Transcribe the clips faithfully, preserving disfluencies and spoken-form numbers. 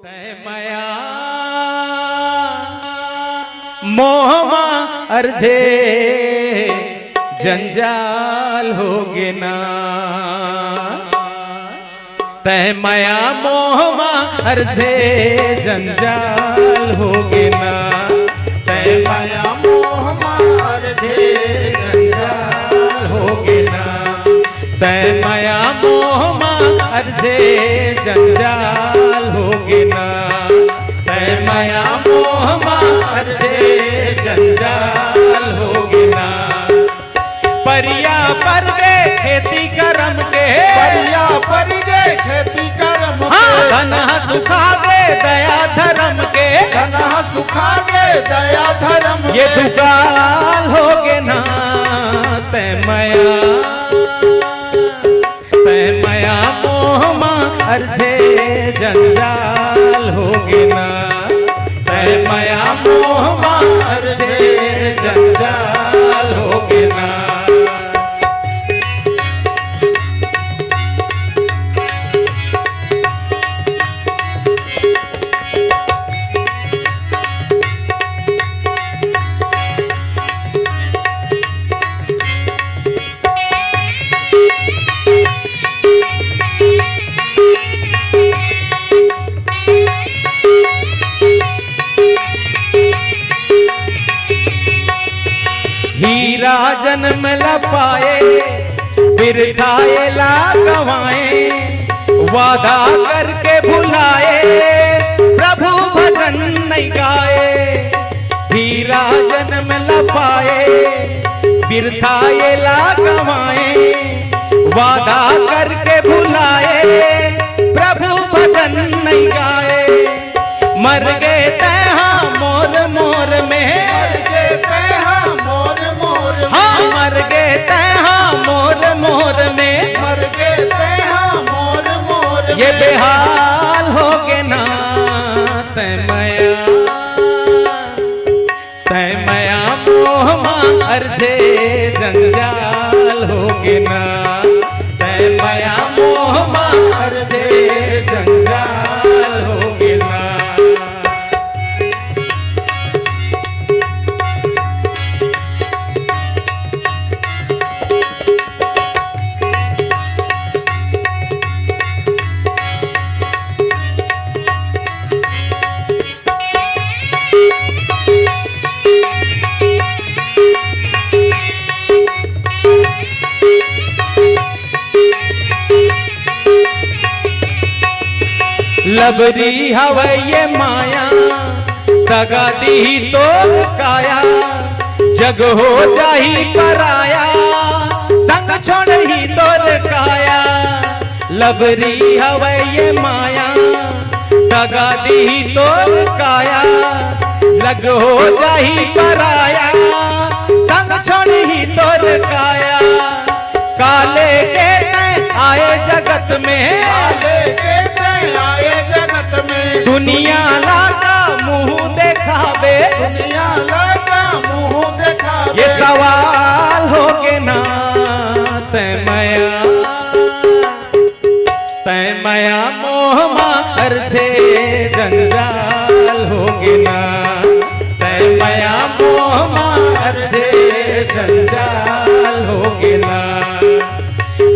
तै मया मोह मा अर्झे जंजाल होगे ना। तै मया मोह मा अर्झे जंजाल होगे ना। तै मया मोह मा अर्झे जंजाल होगे ना। तै मया मोह मा अर्झे जंजाल होगे ना। तै मया मोह मा अर्झे जंजाल होगे ना। परिया परगे खेती करम के। परिया परगे खेती करम के। हाँ, धन ह सुखागे दया धरम के। धन ह सुखागे दया धरम के। ये दुकाल होगे ना। तै मया तै मया मोह मा अर्झे जंजाल होगे ना। तै मया मोह मा अर्झे जंजाल होगे ना। हीरा जनम ल पाए, बिरथा एला गंवाए, वादा करके भुलाए, प्रभु भजन नइ गाए। हीरा जनम ल पाए, बिरथा एला गंवाए, वादा करके भुलाए, प्रभु भजन नइ गाए। मरगे तैहा मोर मोर में। मरगे तैहा मोर मोर में। हाँ, मरगे तैहा मोर मोर में। मरगे तैहा मोर मोर में। ये बेहाल होगे ना तै मया। तै मया मोह मा अर्झे जंजाल होगे ना। तै मया मोह मा अर्झे जंजाल होगे ना। लबरी हवय ये माया, दगा दिही तोर काया, जग हो जाही पराया, संग छोड़ही तोर काया। लबरी हवय ये माया, दगा दिही तोर काया, जग हो जाही पराया, संग छोड़ही तोर काया। काले के तैं आए जगत में। काले के तैं आए जगत में। दुनिया ला का मुंह देखाबे। दुनिया ला का मुंह देखाबे। ये सवाल होगे ना तै मया। तै मया मोह मा अर्झे जंजाल होगे ना। तै मया मोह मा अर्झे जंजाल होगे ना।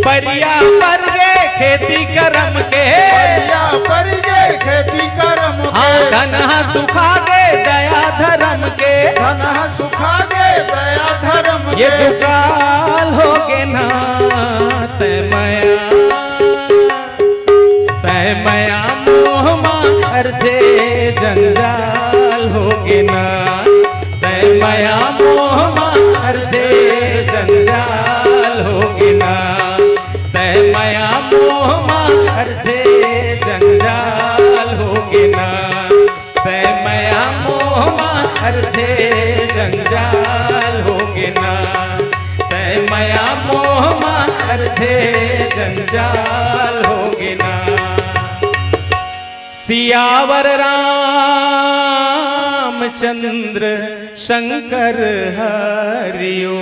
परिया परगे खेती करम के। परिया परगे खेती करम के। हाँ, धन ह सुखागे दया धरम के। धन ह सुखागे दया धरम के। ये दुकाल होगे ना तै मया। तै मया मोह मा अर्झे जंजाल होगे ना। तै मया मोह मा अर्झे जंजाल होगे ना। तै मया मोह मा अर्झे जंजाल होगे ना। तै मया मोह मा अर्झे जंजाल होगे ना। तै मया मोह मा अर्झे जंजाल होगे ना। सियावर रामचंद्र शंकर हरिओ।